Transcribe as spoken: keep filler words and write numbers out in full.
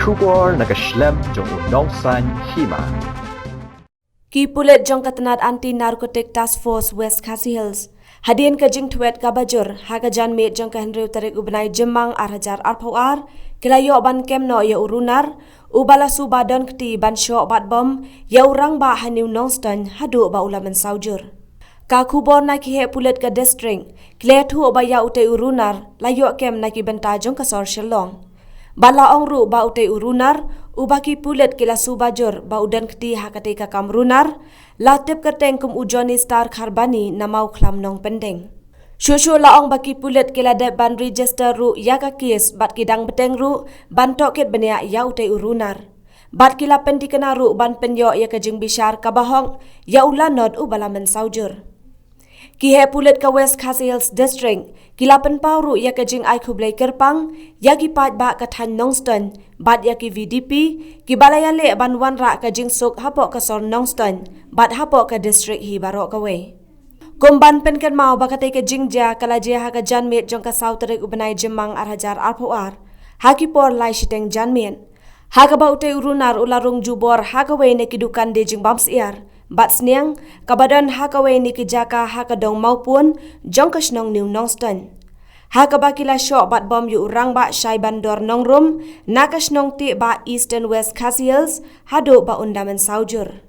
Khubor na ka shlem jong u nongsan hima. Ki pulit jong ka tnat Anti Narcotic Task Force West Khasi Hills, hadien ka jingthwet kaba jur ha ka janmiet jong ka hynriew tarik u bnai Jymmang ar hajar arphew ar, ki la ïoh ban kem noh ïa u runar uba la suba don kti ban shoh bat bom ïa u rangbah ha New Nongstoiñ haduh ba u la mynsaw jur. Ka khubor na ki heh pulit ka district ki la ïathuh ba ïa utei u runar la ïoh kem na ki bynta jong ka sor Shillong. Bad la ong ruh ba utei u runar uba ki pulit ki la suba jur ba u don kti ha katei ka kam runar, la tip kyrteng kum u Johnny Star Kharbani na Mawkhlam Nongpyndeng. Shuh shuh la ong ba ki pulit ki la dep ban register ruh ïa ka kes bad ki dang bteng ruh ban tohkit bniah ïa utei u runar. Bad ki la pynthikna ruh ban pynïoh ïa ka jingbishar kaba hok ïa u lanot uba la mynsaw jur. Ki heh pulit ka West Khasi Hills District ki la pynpaw ruh ïa ka jingai khublei kyrpang ïa ki paidbah ka thaiñ Nongstoiñ bad ïa ki VDP kiba la ïaleh ban wanrah ka jingsuk hapoh ka sor Nongstoiñ bad hapoh ka district hi baroh kawei. Kum ban pynkynmaw ba katei ka jingjia ka la jia ha ka janmiet jong ka saw tarik u bnai Jymmang ar hajar arphew ar, ha ki por lai shiteng janmiet, ha kaba utei u runar u la rung jubor ha kawei na ki dukan die jingbam syiar bad sniang kaba don ha kawei na ki jaka ha ka dong Mawpun jong ka shnong New Nongstoiñ, ha kaba ki la shoh bat bom ïa u rangbah Shaibandor Nongrum na ka shnong Tiehbah, Eastern West Khasi Hills, haduh ba un da mynsaw jur.